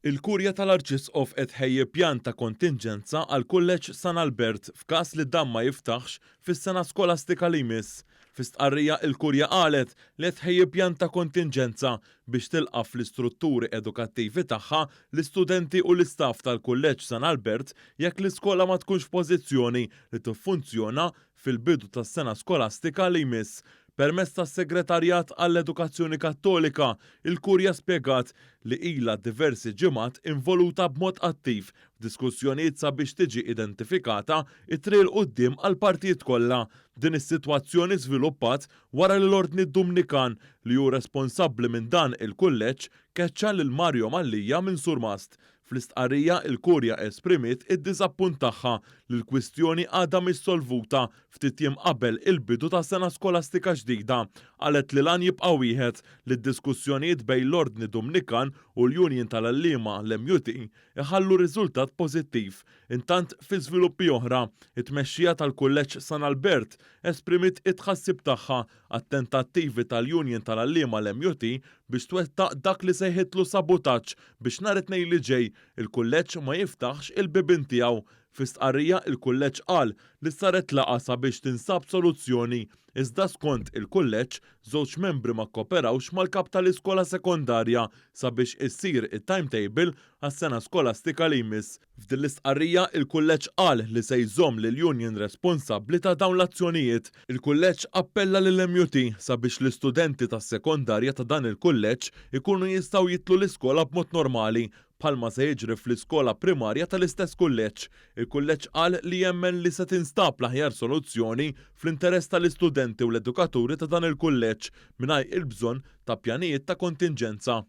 Il-Kurja tal-Arċisqof qed tħejji pjan ta' kontinġenza għall-Kulleġġ San Albert f'każ li dan ma jiftaħx fis-sena skolastika li jmiss. Fi stqarrija il-Kurja qalet li qed tħejji pjan ta' kontinġenza biex tilqa' fl-istrutturi edukattivi tagħha l-istudenti u l-istaff tal-Kulleġġ San Albert jekk l-iskola ma tkunx f'pożizzjoni li tiffunzjona fil-bidu tas-sena skolastika li jmiss. Permezz tas-Segretarjat għall-Edukazzjoni Kattolika, il-Kurja spjegat li ilha diversi ġimgħat involuta b'mod attiv f'diskussjonijiet sabiex tiġi identifikata t-triq 'il quddiem għall-partijiet kollha. Din is-sitwazzjoni żviluppat wara li l-Ordni Dumnikan, li hu responsabbli minn dan il-kulleġġ, keċċa lil Mario Mallia minn Surmast. Fl-istqarrija, il-Kurja esprimiet id-diżappunt tagħha li l-kwistjoni għadha mhix solvuta ftit jiem qabel il-bidu ta' sena skolastika ġdida. Qalet li l-għan jibqa' wieħed, li d-diskussjonijiet bejn l-Ordni Dumnikan u l-Union tal-Għalliema, l-MUT, iħallu riżultat pożittiv. Intant, fi żviluppi oħra, it-tmexxija tal-Kulleġġ San Albert esprimiet it-tħassib tagħha għat-tentattivi tal-Union tal-Għalliema l-MUT biex twettaq dak li sejħitlu sabutaġġ biex nhar it-Tnejn li ġej il-Kulleġġ ma jiftaħx il-bibien tiegħu. Fi stqarrija il-Kulleġġ qal li saret laqgħa sabiex tinsab soluzzjoni iżda skont il-Kulleġġ żewġ membri ma kkoperawx mal-kap tal-iskola sekondarja sabiex issir it-timetable għas-sena skolastika li jmiss. F'din l-istqarrija, il-Kulleġġ qal li se jżomm lill-union responsabbli ta' dawn l-azzjonijiet. Il-Kulleġġ appella lill-MUT sabiex l-istudenti tas-sekondarja ta' dan il-kulleġġ ikunu jistgħu jidħlu l-iskola b'mod normali, bħalma se jiġri fl-iskola primarja tal-istess kulleġġ. Il-Kulleġġ qal li jemmen li se tinstab l-aħjar soluzzjoni fl-interess tal-istudenti u l-edukaturi ta' dan il-kulleġġ mingħajr il-bżonn ta' pjanijiet ta' kontinġenza.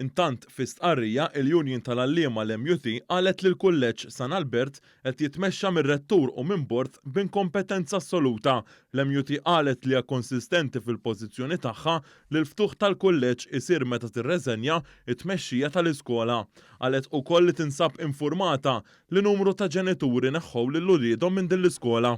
Intant, fi stqarrija, il-Union tal-Għalliema l-MUT qalet li l-Kulleġġ San Albert qed jitmexxa mir-Rettur u minn bord b'inkompetenza assoluta. L-MUT qalet li hija konsistenti fil-pożizzjoni tagħha li l-ftuħ tal-Kulleġġ isir meta tirreżenja t-tmexxija tal-iskola. Qalet ukoll li tinsab infurmata li numru ta' ġenituri neħħew lil uliedhom minn din l-iskola.